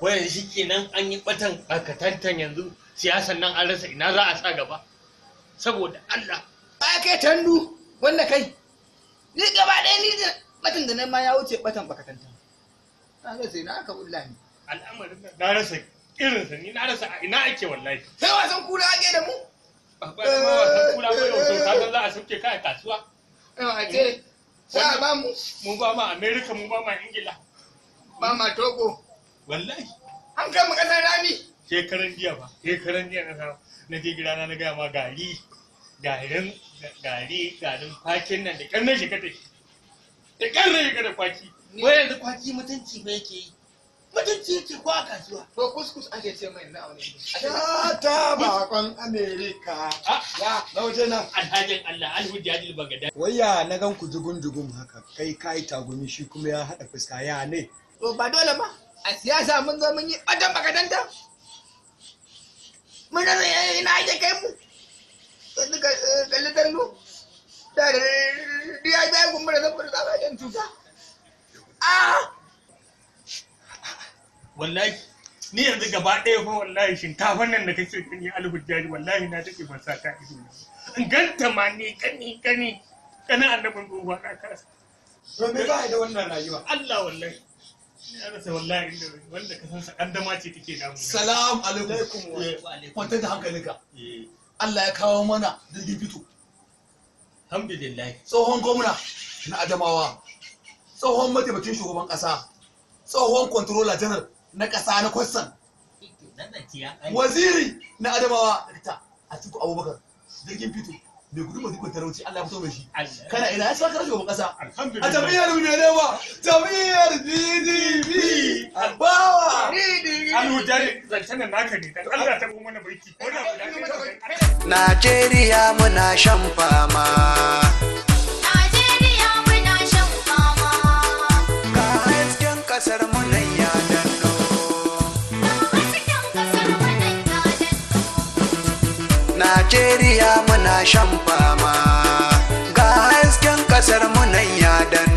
Wayan shi kenan an yi batan bakatantan, yanzu siyasan nan an rasa ina za a sa gaba. Saboda Allah. Ba kai tandu wanda kai. Ni gaba ɗaya ni da batan da nan ma ya wuce batan bakatantan. Na ga sai na aka bulla ni. Al'amarin nan na rasa irinsa, ni na rasa a ina ake wallahi. Sai wasan kura ake da mu. Ba ba ma wasan kura ba yau, to ka san za a sauke ka a kasuwa. Yau a ce sai a ba mu. Mu ba ma America, mu ba ma Ingila. Ba ma Togo. Wallahi. An kai mu ƙasar rami. Shekaran jiya ba, shekaran jiya na samu na je gidana na gaya ma gari garin gari garin kwakin nan da ƙyar na shiga da shi, da ƙyar na shiga da kwaki. Wai yanzu kwaki mutunci fa yake yi, mutunci yake ko a kasuwa. To kuskus ake ce mai na wani. Shata bakon Amerika. Ya na waje na. Alhajin Allah alhujjajil bagada. Waya na gan ku jugun jugun haka, kai kai tagumi, shi kuma ya haɗa fuska, ya ne. To ba dole ba. A siyasa mun zo mun yi batan bakatanta. Mun rasa ina ake kai mu. Yanzu kalli tandu. Da ya ya kumbura saboda tsabagen cuta. Ah! Wallahi ni yanzu gaba ɗaya fa wallahi shinkafan nan da kake gani alhujjaji wallahi na take ban sa ta ido na. In ganta ma ni kani kani kanin annabin tsohuwa na kasa. To me ba da wannan rayuwa? Allah wallahi. Ni na rasa wallahi inda wanda ka san sakandama ce take damu. Salam alaikum. Kwantar da hankalinka. Allah ya kawo mana jirgin fito. Alhamdulillah. Tsohon gwamna na Adamawa, tsohon mataimakin shugaban ƙasa, tsohon controller general na ƙasa na kwastan, waziri na Adamawa, Dakta Atiku Abubakar, jirgin fito. Mai gudun mazikon talauci Allah ya fito mai shi. Kana ina ya saka shugaban ƙasa. A jam'iyyar mu ne wa jam'iyyar PDP. Bawa. Alhujjaji zancen nan naka ne dan Allah ta mana birki. Ko da guda ɗaya ka Najeriya muna shan fama. Najeriya muna shan fama. Ga hasken kasar mu nan ya danno. Hasken kasar mu nan ya danno. Najeriya muna shan fama. Ga hasken kasar mu nan ya danno.